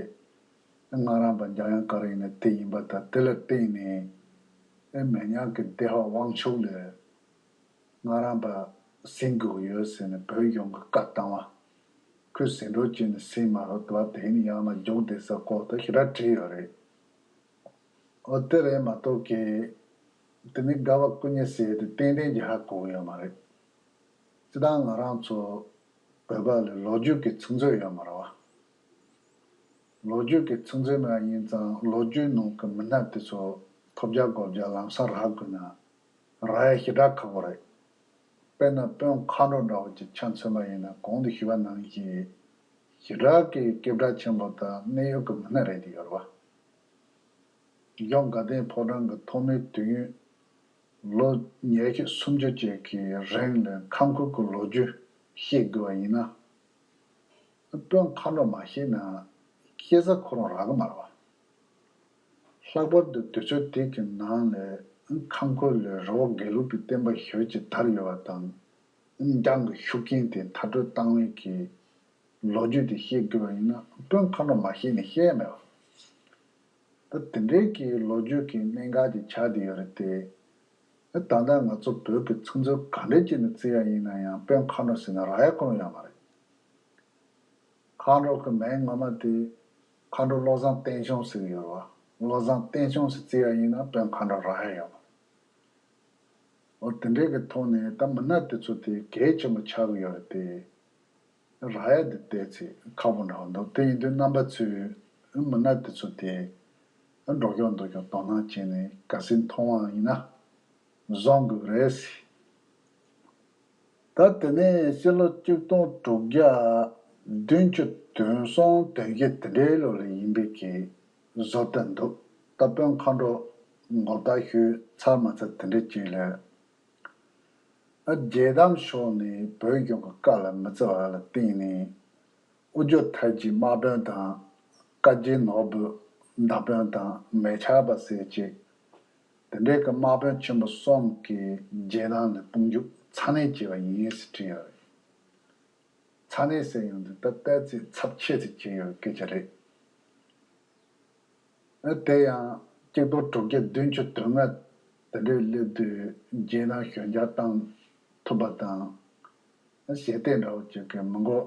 ང་རང་པ་འཇམ་དབྱངས་དཀར་ཡིན་ན་དེ་ཡིན་པ་དང་དེ་ལ་བརྟེན་ནས་ཨེ་མེ་ཉག་གི་སྡེ་པ་དབང་ཕྱུག་ལ། ང་རང་པ་ཟིན་དགོས་ཡོད་ཟེར་ནས་བོད་གཞུང་གི་བཀའ་བཏང་བ། ཁོས་ཟིན་འགྲོ་བྱས་ནས་ཟིན་མ་རོགས་དུ་བ་དེ་ནི་ཡང་ན་རྒྱུགས་བསྡད་ས་ཀོ་ད་ཞེ་དྲག་བྲིས་ཡོད་རེད། ཨོ་དེ་རེད་མ་གཏོགས་ཀྱི། དེ་ནི་དགའ་བ་སྐུ་ཉིད་ཟེར་དེ་ཏན་ཏན་གྱི་ཧ་གོ་གི་ཡོད་མ་རེད། སྤྱིར་བཏང་ང་རང་ཚོ་བོད་པ་ལ་ལོ་རྒྱུས་ཀྱི་ཚིག་མཛོད་ཡོད་མ་རེད་བ། ལོ་རྒྱུས་ཀྱི་ཚིག་མཛོད་མ་ཡིན་ཙང་ལོ་རྒྱུས་ནང་གི་མི་སྣ་དེ་ཚོ་ཐོབ་རྒྱ་དགོས་རྒྱ་ལམ་སང་རག་དགོས་ན་རག་ཡ་ཞེ་དྲག་ཁག་པོ་རེད། དཔེར་ན་དཔོན་མཁའ་འགྲོ་འདྲ་བོ་ཅིག་ཆ་མཚོན་པ་ཡིན་ན་གོང་དུ་ཞུས་པ་ནང་བཞིན་ཞེ་དྲག་གི་སྐད་གྲགས་ཆེན་པོ་དང་གནད་ཡོད་ཀྱི་མི་སྣ་རེད་དེ་ཡོད་རེད་བ། གཞུང་དགའ་ལྡན་ཕོ་བྲང་གི་ཐོག་མའི་དུས་ཡུན་ལོ་ཉི་ཤུ་སུམ་ཅུ་ཅིག་གི་རིང་ལ་ཁམས་ཁུལ་གྱི་ལོ་རྒྱུས་བཤད་དགོས་པ་ཡིན་ན། དཔོན་མཁའ་འགྲོ་མ་བཤད་ན་སྐྱེས་ས་ཁོ་རང་རག་གི་མ་རེད་བ། ལྷག་པར་དུ་དུས་ཚོད་དེ་གི་ནང་ལ་ཁམས་ཁུལ་ལ་རི་བོ་དགེ་ལུགས་པའི་བསྟན་པ་ཞེ་ཅིག་དར་ཡོད་པ་དང་། འཇང་གི་ཤུགས་རྐྱེན་དེ་མཐར་སྐྲོད་བཏང་བའི་གི་ལོ་རྒྱུས་དེ་བཤད་དགོས་པ་ཡིན་ན་དཔོན་མཁའ་འགྲོ་མ་བཤད་ནས་བཤད་ཡ་མེད་པ། ད་དེ་འདྲའི་གི་ལོ་རྒྱུས་ཀྱི་གནད་འགག་ཅིག་ཆགས་བསྡད་ཡོད་རེད་དེ། ད་ལྟ་ང་ཚོ་བོད་ཀྱི་ཚིག་མཛོད་ག་འདྲ་ཅིག་ནས་བརྩི་ཡ་ཡིན་ན་ཡང་དཔོན་མཁའ་འགྲོ་ཟེར་ན་རག་ཡ་ཁོ་རང་ཡོད་མ་རེད། མཁའ་འགྲོ་གི་མིང་ངོ་མ་དེ་མཁའ་འགྲོ་བློ་བཟང་བསྟན་སྐྱོང་ཟེར་གྱི་ཡོད་རེད་བ། བློ་བཟང་བསྟན་སྐྱོང་ཟེར་བརྩི་ཡ་ཡིན་ན་དཔོན་མཁའ་འགྲོ་རག་ཡ་ཡོད་མ་རེད། འོ་དེ་འདྲའི་གི་ཐོག་ནས་ད་མི་སྣ་དེ་ཚོ་དེ་གལ་ཆེན་པོ་ཆགས་ཀྱི་ཡོད་རེད་དེ། རག་ཡ་དེ་བལྟས་ཚེ་ཁག་པོ་འདྲ་བོ་འདུག་དེ་ཡིན་དུས་རྣམ་པ་ཚོས་མི་སྣ་དེ་ཚོ་དེ་འགྲོ་ཤོག་འགྲོ་ཤོག་དོ་སྣང་བྱས་ནས་ག་ཚོད་མཐོང་བ་ཡིན་ན་བཟང་དགོས་རེད། ད་དེ་ནས་ཕྱི་ལོ་གཅིག་སྟོང་དྲུག་བརྒྱ་བདུན་ཅུ་དོན་གསུམ་དོན་བཞི་དེ་འདྲའི་ལོ་ལ་ཡིན་པའི་གི་བཟོ་ལྟ་འདུག་ད་དཔོན་མཁའ་འགྲོ་མགོ་བཏགས་ཞུས་ཚར་མ་ཚར་དེ་འདྲ་ཅིག་ལ། རྒྱལ་ཐང་ཕྱོགས་ནས་བོད་གཞུང་གི་བཀའ་ལ་མི་བརྩི་བ་ལ་བརྟེན་ནས་ཨུ་ཇོ་ཐར་གྱི་དམག་དཔོན་དང་བཀའ་བརྒྱུད་ནོར་བུ་མདའ་དཔོན་དང་མེ་ཆར་པ་ཟེར་ཅིག་དེ་འདྲའི་གི་དམག་དཔོན་ཆེན་པོ་གསུམ་གྱིས་རྒྱལ་ཐང་ལ་དཔུང་འཇུག་ཚ་ནན་བྱས་པ་ཡིན་ཟེར་བྲིས་ཡོད་རེད། ཚ་ནན་ཟེར་ཡོང་དུས་ད་ལྟ་ཚེ་ཚབས་ཆེ་ཙམ་བྱས་ཡོད་སྐད་ཆ་རེད། དེ་ཡང་གཅིག་སྟོང་དྲུག་བརྒྱ་བདུན་ཅུ་དོན་ལྔ་དེ་འདྲའི་སླེབས་དུས་རྒྱལ་ནང་ཞོད་འཇགས་བཏང་ཐུབ་པ་དང་། ཞལ་ཏེ་འདྲ་བོ་ཅིག་གི་མི་མགོ་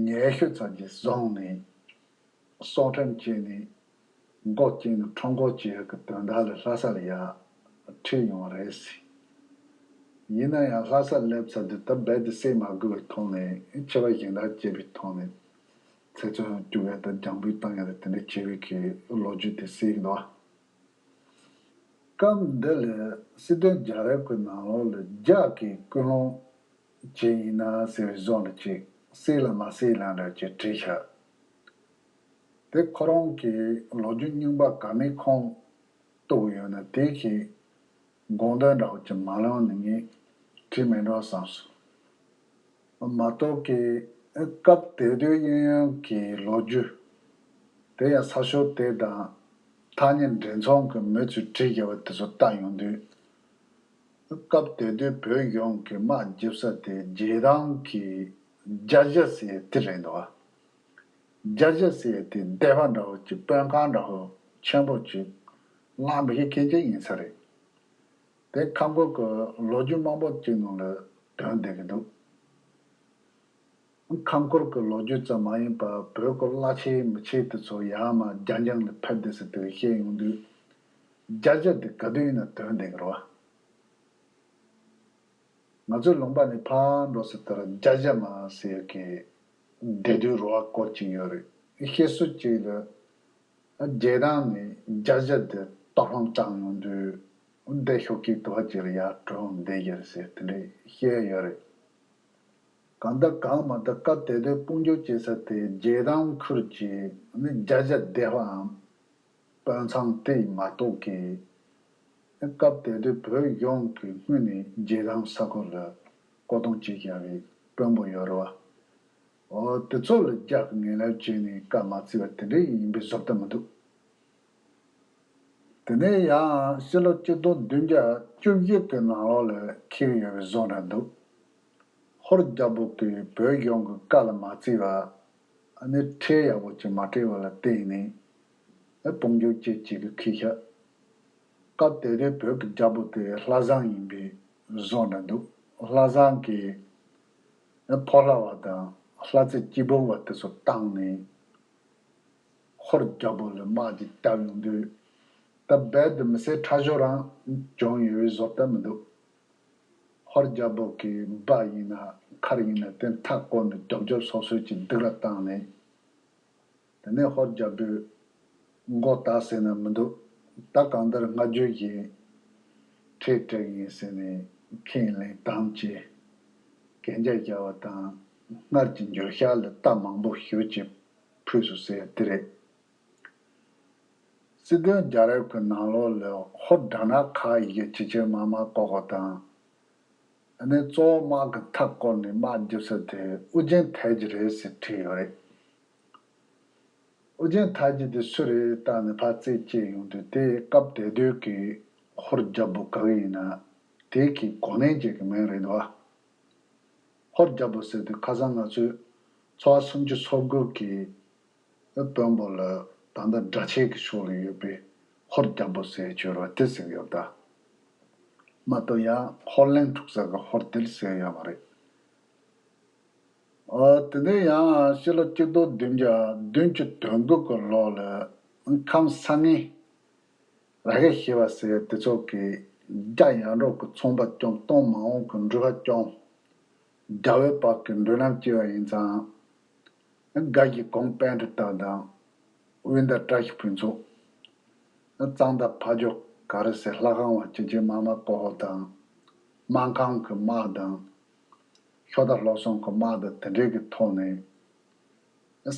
ཉེ་ཤོས་ཙམ་གྱིས་བཟུང་ནས་སྲོག་ཁྲིམས་བཅད་ནས་མགོ་བཅད་ནས་ཁྲོམ་སྐོར་བྱེད་ཡག་གི་དོན་དག་ལ་ལྷ་ས་ལ་ཡར་ཁྲིད་ཡོང་བ་རེད། ཡིན་ན་ཡང་ལྷ་སར་སླེབས་ཚར་དུས་ད་རྦད་དེ་བསད་མ་དགོས་པའི་ཐོག་ནས་ཆེ་བ་གཞན་དག་བྱས་པའི་ཐོག་ནས་ཚེ་བཙོན་བཅུག་ཡ་དང་རྒྱང་འབུད་བཏང་ཡ་དང་དེ་འདྲ་བྱས་པའི་གི་ལོ་རྒྱུས་དེ་གསལ་གི་འདུག་སྐབས་འདི་ལ་སྲིད་དོན་རྒྱལ་རབས་ཀྱི་ནང་ལོགས་ལ་རྒྱ་གི་ཀུན་སློང་ཅིག་ཡིན་ན་ཟེར་བའི་བཟོ་འདྲ་ཅིག་གསལ་ལ་མ་གསལ་ལ་འདྲ་ཅིག་བྲིས་ཤག་དེ་ཁོ་རང་གི་ལོ་རྒྱུས་རྙིང་པ་ག་མེད་ཁུངས་གཏུགས་ཡོད་ན་དེ་གི་དགོངས་དོན་འདྲ་བོ་ཅིག་མ་ལངས་ནས་ངས་བྲིས་མེད་འགྲོ་བསམ་སོང་། མ་གཏོགས་ཀྱི་སྐབས་དེ་དུས་གཡས་གཡོན་གྱི་ལོ་རྒྱུས་དེ་ཡང་ས་ཕྱོགས་དེ་དང་ཐག་ཉེ་འབྲེལ་ཚོང་གི་མི་ཚོས་བྲིས་བཞག་པ་དེ་ཚོ་བལྟ་ཡོང་དུས། སྐབས་དེ་དུས་བོད་གཞུང་གི་དམག་རྒྱབ་ས་དེ་རྒྱལ་ཐང་གི་རྒྱ་གཞུང་ཟེར་དེ་རེད་འདུག་བ། རྒྱ་གཞུང་ཟེར་དེ་སྡེ་པ་འདྲ་བོ་ཅིག་དཔོན་ཁང་འདྲ་བོ་ཆེན་པོ་ཅིག་ལངས་པའི་མཁན་ཆེན་ཡིན་ས་རེད། དེ་ཁམས་ཁུལ་གྱི་ལོ་རྒྱུས་མང་པོ་ཅིག་ནང་ལ་དོན་བསྡད་ཀྱི་འདུག་ཁམས་ཁུལ་གྱི་ལོ་རྒྱུས་ཙམ་མ་ཡིན་པར་བོད་ཀྱི་བླ་ཆེན་མི་ཆེན་དེ་ཚོ་ཡར་མར་རྒྱ་འགྱམ་ལ་ཕེབས་བསྡད་ཟེར་དེ་བཤད་ཡོང་དུས། རྒྱ་གཞུང་དེ་ག་དུས་ཡིན་ན་དོན་བསྡད་ཀྱི་རེད་བ། ང་ཚོའི་ལུང་པ་ནས་ཕར་འགྲོ་ས་དེར་རྒྱ་གཞུང་མ་ཟེར་གྱི་བསྡད་དུས་རེད་བ་སྐོར་ཅིག་ཡོད་རེད། བཤད་སྲོལ་ཅིག་ལ། རྒྱལ་ཐང་ནས་རྒྱ་གཞུང་དེ་ལྟ་སྲུང་བཏང་ཡོང་དུས་བདེ་ཤོག་གི་དུ་བ་ཅིག་ལ་ཡར་འགྲོ་བསྡད་ཡོད་ཟེར་དེ་འདྲ་བཤད་ཡོད་རེད། གང་ལྟར་གང་མ་ལྟར་སྐབས་དེ་དུས་དཔུང་འཇུག་བྱེད་ས་དེ་རྒྱལ་ཐང་ཁུལ་གྱི་ནི་རྒྱ་གཞུང་སྡེ་པའམ་དཔོན་ཚང་དེ་མ་གཏོགས་ཀྱི། སྐབས་དེ་དུས་བོད་གཞུང་གི་སྔོན་ནས་རྒྱལ་ཐང་ས་ཁུལ་ལ་བཀོད་གཏོང་བྱེད་བཞག་པའི་དཔོན་པོ་ཡོད་རེད་བ། འོ་དེ་ཚོ་ལ་རྒྱག་གི་ངན་ལབ་བྱས་ནས་བཀའ་མ་བརྩིས་པ་དེ་འདྲ་ཡིན་པའི་བཟོ་ལྟ་མི་འདུག་དེ་ནས་ཡང་ཕྱི་ལོ་གཅིག་སྟོང་བདུན་བརྒྱ་བཅུ་བཞི་གི་ནང་ལོགས་ལ་འཁེལ་ཡོད་པའི་བཟོ་འདྲ་འདུག་ཧོར་རྒྱལ་པོ་གིས་བོད་གཞུང་གི་བཀའ་ལ་མ་བརྩིས་པ། ཨ་ནི་ཁྲལ་ཡག་པོ་ཅིག་མ་སྤྲད་པ་ལ་བརྟེན་ནས་ཨ་དཔུང་འཇུག་བྱེད་ཅིག་གི་ཁུལ་བཞག་སྐབས་དེ་དུས་བོད་ཀྱི་རྒྱལ་པོ་དེ་ལྷ་བཟང་ཡིན་པའི་བཟོ་འདྲ་འདུག་ལྷ་བཟང་གིས་ཨ་ཕོ་ལྷ་བ་དང་ལྷ་རྩེ་སྐྱིད་པོ་བ་དེ་ཚོ་བཏང་ནས། ཧོར་རྒྱལ་པོ་ལ་དམག་ཅིག་བཏབ་ཡོང་དུས། ད་རྦད་དེ་མི་སེར་ཁྲག་སྦྱོར་རང་བྱུང་ཡོད་པའི་བཟོ་ལྟ་མི་འདུག་ཧོར་རྒྱལ་པོ་གི་སྦྲ་ཡིན་ན་མཁར་ཡིན་ན་དེ་མཐའ་བསྐོར་ནས་རྒྱབ་རྒྱབ་སོ་སོའི་ཅིག་སྡིགས་ར་བཏང་ནས། དེ་ནས་ཧོར་རྒྱལ་པོས་མགོ་བཏགས་ཟེར་ན་མི་འདུག་ད་གང་ལྟར་སྔ་འགྱུར་གྱི་ཁྲལ་སྤྲད་ཡིན་ཟེར་ནས་ཁས་ལེན་དམ་བཅས་གན་རྒྱ་བཞག་པ་དང་སྔར་གྱི་འགྱུར་ཞགས་ལ་རྟ་མང་པོ་ཞེ་ཅིག་ཕུལ་སོང་ཟེར་དེ་རེད། སྲིད་དོན་རྒྱལ་རབས་ཀྱི་ནང་ལོགས་ལ་ཧོར་དགྲ་ནག་ཁ་ཡི་གེ་ཆེ་ཆེ་དམར་དམར་བཀོག་པ་དང་། ཨ་ནི་གཙོ་བོ་དམག་གི་མཐའ་བསྐོར་ནས་དམག་རྒྱབ་ས་དེ་ཨོ་རྒྱན་ཐའི་ཇི་རེད་ཟེར་བྲིས་ཡོད་རེད། ཨོ་རྒྱན་ཐའི་ཇི་དེ་སུ་རེད་བལྟས་ནས་ཕར་རྩད་བཅད་ཡོང་དུས་དེ་སྐབས་དེ་དུས་ཀྱི་ཧོར་རྒྱལ་པོ་ག་གི་ཡིན་ན་དེ་གི་གོ་གནས་ཅན་གྱི་མིང་རེད་འདུག་ཨ། ཧོར་རྒྱལ་པོ་ཟེར་དུས་ཁ་སང་ང་ཚོས་ཚོ་བ་སུམ་ཅུ་སོ་དགུ་གི་དཔོན་པོ་ལ་ད་ལྟ་སྦྲ་ཆེན་གྱི་ཕྱོགས་ལ་ཡོད་པའི་ཧོར་རྒྱལ་པོ་ཟེར་བྱོས་ར་དེ་ཟེར་གྱི་ཡོད་ད། མ་གཏོགས་ཡང་ཧོར་གླིང་འཁྲུག་ས་གི་ཧོར་དེ་ཟེར་ཡོད་མ་རེད། ཨོ་དེ་ནས་ཡང་ཕྱི་ལོ་གཅིག་སྟོང་བདུན་བརྒྱ་བདུན་ཅུ་དོན་དགུ་གི་ལོ་ལ་ཁམས་སངས་ངེ་ར་གེ་ཤེས་པ་ཟེར་དེ་ཚོ་གིས་རྒྱ་ཡར་འབྲོག་གི་ཚོང་པ་བཅོམ། སྟོང་མ་འོངས་ཀྱི་འགྲུལ་པ་བཅོམ། རྒྱ་བོད་བར་གྱི་འགྲུལ་ལམ་བཅད་པ་ཡིན་ཙང་། དགའ་བཞི་གུང་པཎྜི་ཏ་དང་། དབོན་ཟླ་བཀྲ་ཤིས་ཕུན་ཚོགས། གཙང་མདའ་ཕ་ཇོ་ག་རེ་ཟེར་ལྷ་ཁང་བ་ཅི་ཅི་མ་མ་ཀོ་ཧོ་དང་། སྨར་ཁམས་ཀྱི་དམག་དང་། ཤོ་རྟ་བློ་བཟང་གི་དམག་དང་དེ་འདྲའི་གི་ཐོག་ནས།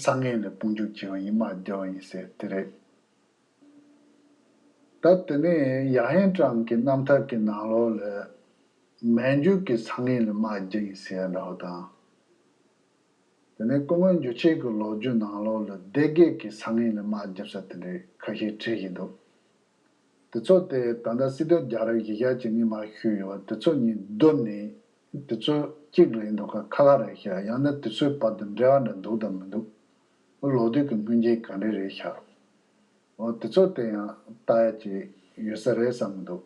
སངས་ངེ་ནས་དཔུང་འཇུག་བྱས་པ་ཡིན། དམག་རྒྱབ་པ་ཡིན་ཟེར་དེ་རེད། ད་དེ་ནས་ཡ་ཧན་ཀྲང་གི་རྣམ་ཐར་གྱི་ནང་ལོགས་ལ། མན་ཇུ་གི་སངས་ངེ་ལ་དམག་རྒྱག་ཡིན་ཟེར་ཡ་འདྲ་བོ་དང་། དེ་ནས་སྐུ་ངོ་འཇུ་ཆེན་གྱི་ལོ་རྒྱུས་ནང་ལོགས་ལ་སྡེ་དགེ་གི་སངས་ངེ་ལ་དམག་རྒྱབ་ས་དེ་འདྲའི་ཁ་ཤས་བྲིས་ཡིན་འདུག་དེ་ཚོ་དེ་ད་ལྟ་སྲིད་དོན་རྒྱལ་རབས་གཞི་བཞག་བྱས་ནས་མར་ཞུས་ཡོད་པ་དེ་ཚོ་གཉིས་བསྡུར་ནས་དེ་ཚོ་གཅིག་རེད་འདུག་ག་ཁ་ཁ་རེད་ཤག་ཡང་ན་དེ་ཚོའི་བར་དུ་འབྲེལ་བ་འདྲ་འདུག་དང་མི་འདུག་ལོ་དུས་ཀྱི་སྔོན་རྗེས་ག་འདྲ་རེད་ཤག་འོ་དེ་ཚོ་དེ་ཡང་ལྟ་ཡ་ཅིག་ཡོད་ས་རེད་བསམ་གྱི་འདུག་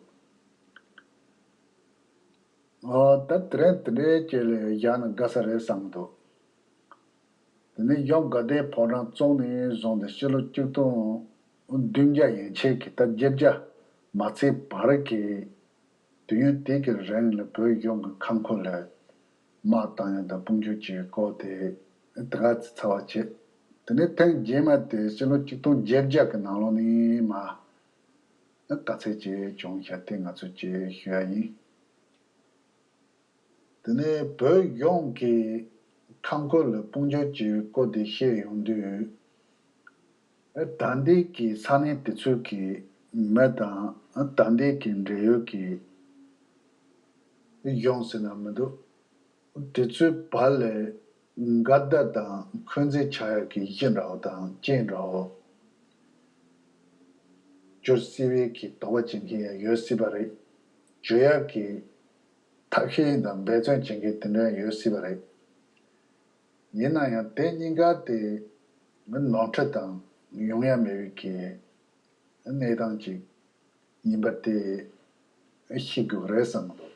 འོ་ད་དེ་རིང་དེ་འདྲའི་ཅིག་ལ་བཞག་ན་དགའ་ས་རེད་བསམ་གྱི་འདུག་དེ་ནས་གཞུང་དགའ་ལྡན་ཕོ་བྲང་བཙུགས་ནས་བཟུང་སྟེ་ཕྱི་ལོ་གཅིག་སྟོང་བདུན་བརྒྱ་ཡན་ཆད་ཀྱི་ད་བརྒྱད་བརྒྱ་མ་ཚད་བར་གྱི་དུས་ཡུན་དེ་གི་རིང་ལ་བོད་གཞུང་གི་ཁམས་ཁུལ་ལ་དམག་བཏང་ཡ་དང་དཔུང་འཇུག་བྱེད་སྐོར་དེ་དེ་ག་ཚོད་ཚར་བ་བྱས། དེ་ནས་ཐེངས་རྗེས་མ་དེ་ཕྱི་ལོ་གཅིག་སྟོང་བརྒྱད་བརྒྱ་གི་ནང་ལོགས་ནས་མར་དཀའ་ཚེགས་ཅིག་བྱུང་ཤག་དེ་ང་ཚོས་ཅིག་ཞུ་ཡ་ཡིན། དེ་ནས་བོད་གཞུང་གིས་ཁམས་ཁུལ་ལ་དཔུང་འཇུག་བྱེད་པའི་སྐོར་དེ་བཤད་ཡོང་དུས། ད་ལྟའི་གི་ས་གནས་དེ་ཚོའི་གི་མི་དང་ད་ལྟའི་གི་འབྲེལ་ཡོད་ཀྱི་གཞུང་ཟེར་ན་མི་འདུག་དེ་ཚོའི་བར་ལས་འགལ་ཟླ་དང་འཁོན་འཛིན་ཆགས་ཡག་གི་གཞི་འདྲ་བོ་དང་རྐྱེན་འདྲ་བོ། འགྱུར་སྲིད་པའི་གི་དོགས་པ་བྱེད་མཁན་ཡང་ཡོད་སྲིད་པ་རེད། འགྱུར་ཡག་གི་ཐབས་ཤེས་དང་འབད་བརྩོན་བྱེད་མཁན་དེ་འདྲ་ཡང་ཡོད་སྲིད་པ་རེད། ཡིན་ན་ཡང་དེ་གཉིས་ཀ་དེ་ནོར་འཁྲུལ་དང་ཡོང་ཡ་མེད་པའི་གི་གནས་སྟངས་ཅིག་ཡིན་པ་དེ་ཤེས་དགོས་རེད་བསམ་གྱི་འདུག་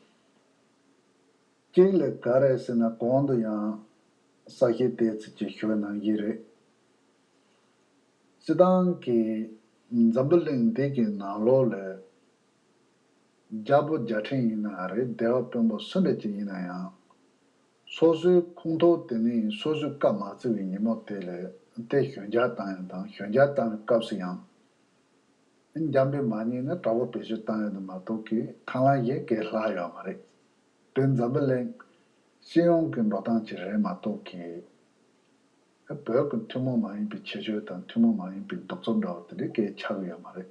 གཅིག་ལ་ག་རེ་ཟེར་ན་གོང་དུ་ཡང་གསལ་བཤད་ཏོག་ཙམ་ཅིག་ཞུ་གནང་གི་རེད། སྤྱིར་བཏང་གི་འཛམ་བུ་གླིང་འདི་གི་ནང་ལོགས་ལ་རྒྱལ་པོ་རྒྱལ་ཕྲན་ཡིན་ན་རེད། སྡེ་པ་དཔོན་པོ་སུ་འདྲ་ཅིག་ཡིན་ན་ཡང་། སོ་སོའི་ཁོངས་གཏོགས་དེ་ནི་སོ་སོའི་བཀའ་མ་བརྩི་བའི་ཉིན་མོ་དེ་ལ་དེ་ཞོད་འཇགས་བཏང་ཡ་དང་། ཞོད་འཇགས་བཏང་བའི་སྐབས་སུ་ཡང་། འཇམ་པོས་མ་ཉན་ན་དྲག་པོ་བེད་སྤྱོད་བཏང་ཡ་དེ་མ་གཏོགས་ཀྱི་ཐབས་ལམ་གཞན་གང་ལྷག་ཡོད་མ་རེད། དེ་འཛམ་བུ་གླིང་སྤྱི་ཡོངས་ཀྱི་འགྲོ་སྟངས་ཅིག་རེད་མ་གཏོགས་ཀྱི། བོད་ཀྱི་ཐུན་མོང་མ་ཡིན་པའི་ཁྱད་ཆོས་དང་ཐུན་མོང་མ་ཡིན་པའི་གདུག་རྩུབ་འདྲ་བོ་དེ་འདྲའི་གང་ཆགས་ཀྱི་ཡོད་མ་རེད།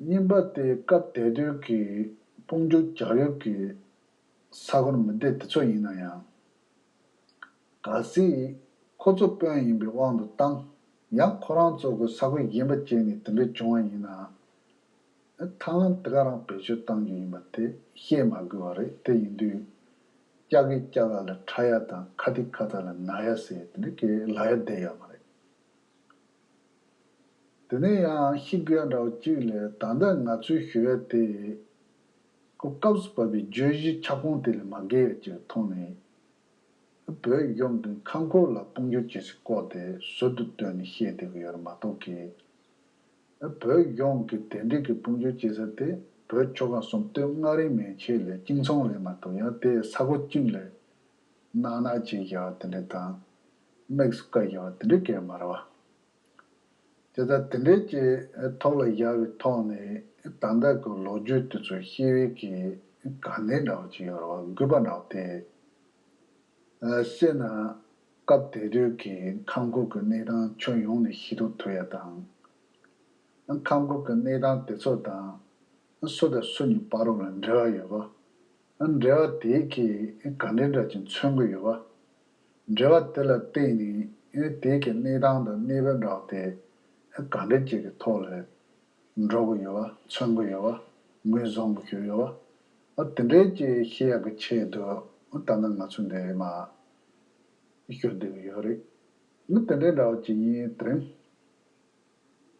གཉིས་པ་དེ་སྐབས་དེ་དུས་ཀྱི་དཔུང་འཇུག་རྒྱག་ཡུལ་གྱི་ས་ཁུལ་མི་སྡེ་དེ་ཚོ་ཡིན་ན་ཡང་། གལ་སྲིད་ཁོ་ཚོ་དཔོན་ཡིན་པའི་དབང་དུ་བཏང་། ཡང་ཁོ་རང་ཚོ་གི་ས་ཁུལ་གཞན་པ་ཅིག་ནས་དེ་འདྲ་བྱུང་བ་ཡིན་ན། ཐབས་ལམ་དེ་ག་རང་བེད་སྤྱོད་གཏང་རྒྱུ་ཡིན་པ་དེ་བཤད་མ་དགོས་པ་རེད། དེ་ཡིན་དུས་སྐྱ་གིས་སྐྱ་ལ་ལ་ཁྲ་ཡ་དང་ཁ་དིས་ཁ་ཏ་ལ་ན་ཡ་ཟེར་དེ་འདྲ་གི་ལབ་ཡ་བསྡད་ཡོད་མ་རེད། དེ་ནས་ཡང་ཤི་དགོས་འདྲ་བོ་གཅིག་ལས། ད་ལྟ་ང་ཚོས་ཞུ་ཡ་དེ་ཁོ་སྐབས་སུ་བབས་པའི་བརྗོད་གཞི་ཁྱབ་ཁོངས་དེ་ལས་མ་བརྒལ་ཡ་གཅིག་མཐོང་ནས། བོད་གཞུང་གི་ཁམས་ཁུལ་ལ་དཔུང་འཇུག་བྱེད་སའི་སྐོར་དེ་ཟུར་དུ་བཏོན་ནས་བཤད་བསྡད་ཀྱི་ཡོད་རེད་མ་གཏོགས་ཀྱི། བོད་གཞུང་གི་དེ་འདྲའི་གི་དཔུང་འཇུག་བྱེད་ས་དེ་བོད་ཆོལ་ཁ་གསུམ་སྟོད་མངའ་རིས་མན་ཆད་ལས་གཅིག་མཚུངས་ལས་མ་གཏོགས། ཡང་དེ་ས་ཁུལ་གཅིག་ལས་ནག་ནག་བྱས་བཞག་པ་དེ་འདྲ་དང་། དམིགས་སུ་བཀར་བཞག་པ་དེ་འདྲ་གང་ཡང་མ་རེད་བ། དེ་ལྟར་དེ་འདྲའི་གི་ཐོག་ལ་བཞག་པའི་ཐོག་ནས་ད་ལྟ་གི་ལོ་རྒྱུས་དེ་ཚོ་ཤེས་པའི་གི་དགའ་གནད་འདྲ་བོ་ཅིག་ཡོད་རེད་བ། དགོས་པ་འདྲ་བོ་དེ། ཨ། བཤད་ན་སྐབས་དེ་དུས་ཀྱི་ཁམས་ཁུལ་གྱི་གནས་སྟངས་ཁྱོན་ཡོངས་ནས་ཤེས་རྟོགས་ཐུབ་ཡ་དང་། ཁམས་ཁུལ་གྱི་གནས་སྟངས་དེ་ཚོ་དང་སུ་དང་སུ་གཉིས་བར་ལ་འབྲེལ་བ་ཡོད་པ། འབྲེལ་བ་དེ་གིས་ག་འདྲ་འདྲ་ཅིག་མཚོན་གྱི་ཡོད་པ། འབྲེལ་བ་དེ་ལ་བརྟེན་ནས་དེ་གི་གནས་སྟངས་དང་གནས་བབ་འདྲ་བ་དེ་ག་འདྲ་ཅིག་གི་ཐོག་ལ་འགྲོ་གི་ཡོད་པ། མཚོན་གྱི་ཡོད་པ། ངོས་བཟུང་གི་ཡོད་པ། ཨ། དེ་འདྲའི་ཅིག་ཤེས་ཡག་གི་ཆེད་དུ་ད་ནི་ང་ཚོ་འདིར་མར་ཞུ་བསྡད་ཀྱི་ཡོད་རེད། ཨ། དེ་འདྲའི་འདྲ་བོ་ཅིག་ཡིན། དེ་རིང་